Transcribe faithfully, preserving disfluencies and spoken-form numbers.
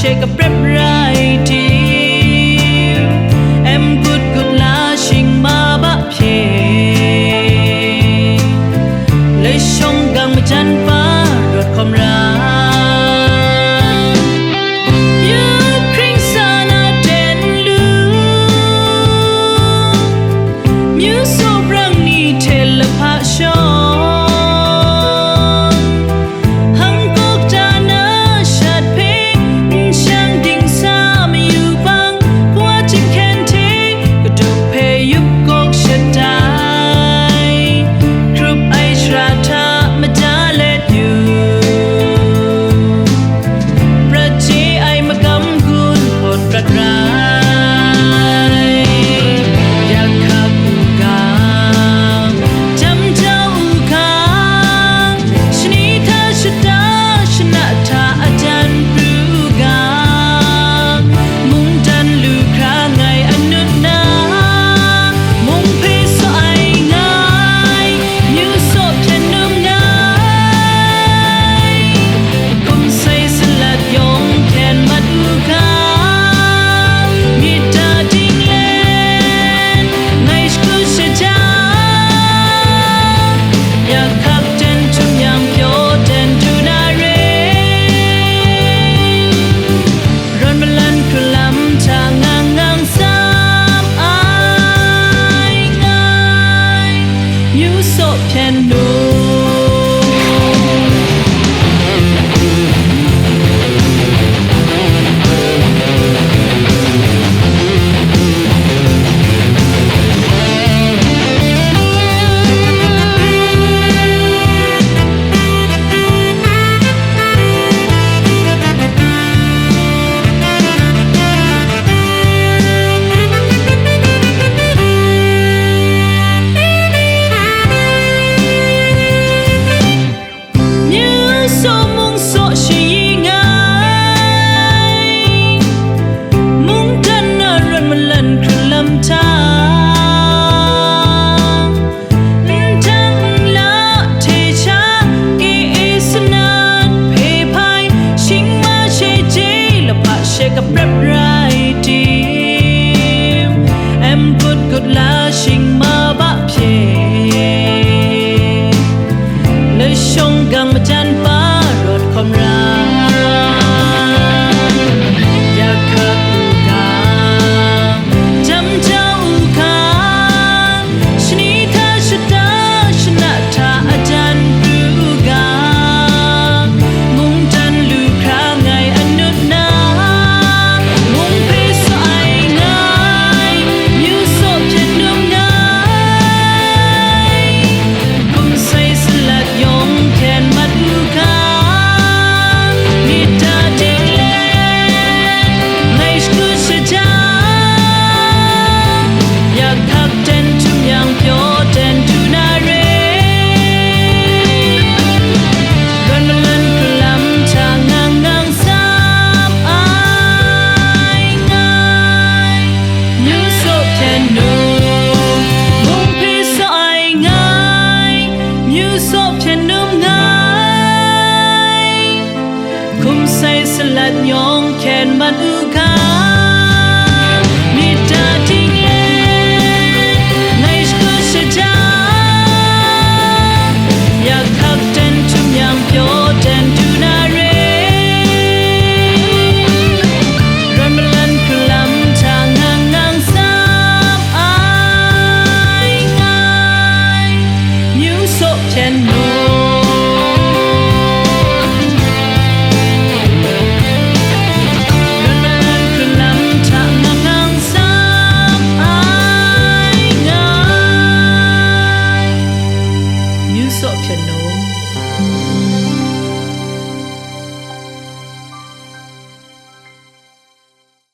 she kaprep rai tim, em gut gut la shing ma ba hpye, lashawng gang majan pa rawt hkawm ra. Yu hpring sa na ten lu, myu saw brang ni hte lahpa shawng, hangkawk ta na shat hpe n shang dingsa mayu bang, wa chyinghkyen hte kaduk hpe yup kawk shatai, hkrup ai shara hta mada let yu, prat chye ai magam gun hpawt prat rai. Yak hkak u ga, jam jau u ga, shani hta shata shana hta adan pru u ga, mungdan lu hkra ngai anut na, mung hpe saw ai ngai, myu saw hpyen num ngai. Hkum sai salat yawng hkyen mat u ga, myit ta ding let ngai shakut shaja, yak hkak ten htum yang pyaw ten du na re. Rawn malan hkrun lam hta ngang ngang tsam ai ngai, myu saw hpyen nu. Myu saw mung saw shayi ngai, mungdan na rawn malan hkrun lam hta, ndang nla hte sha, e e sanat hpe hpai, shing ma she je lahpa she kaprep rai tim, em gut gut la shing ma ba hpye, lashawng gang majan pa rawt hkawm ra. Yak hkak u ga, jam jau u ga, shani hta shata shana hta adan pru u ga, mungdan lu hkra ngai anut na, mung hpe sa ai ngai, myu saw hpyen num ngai. Hkum sai salat yawng hkyen mat u ga, myit ta ding let ngai shakut shaja, yak hkak ten htum yang pyaw ten du na re. Rawn malan hkrun lam hta ngang ngang tsam ai ngai, myu saw hpyen num, mung hpe saw ai ngai, myu saw hpyen num ngai. Hkum sai salat yawng hkyen mat u ga,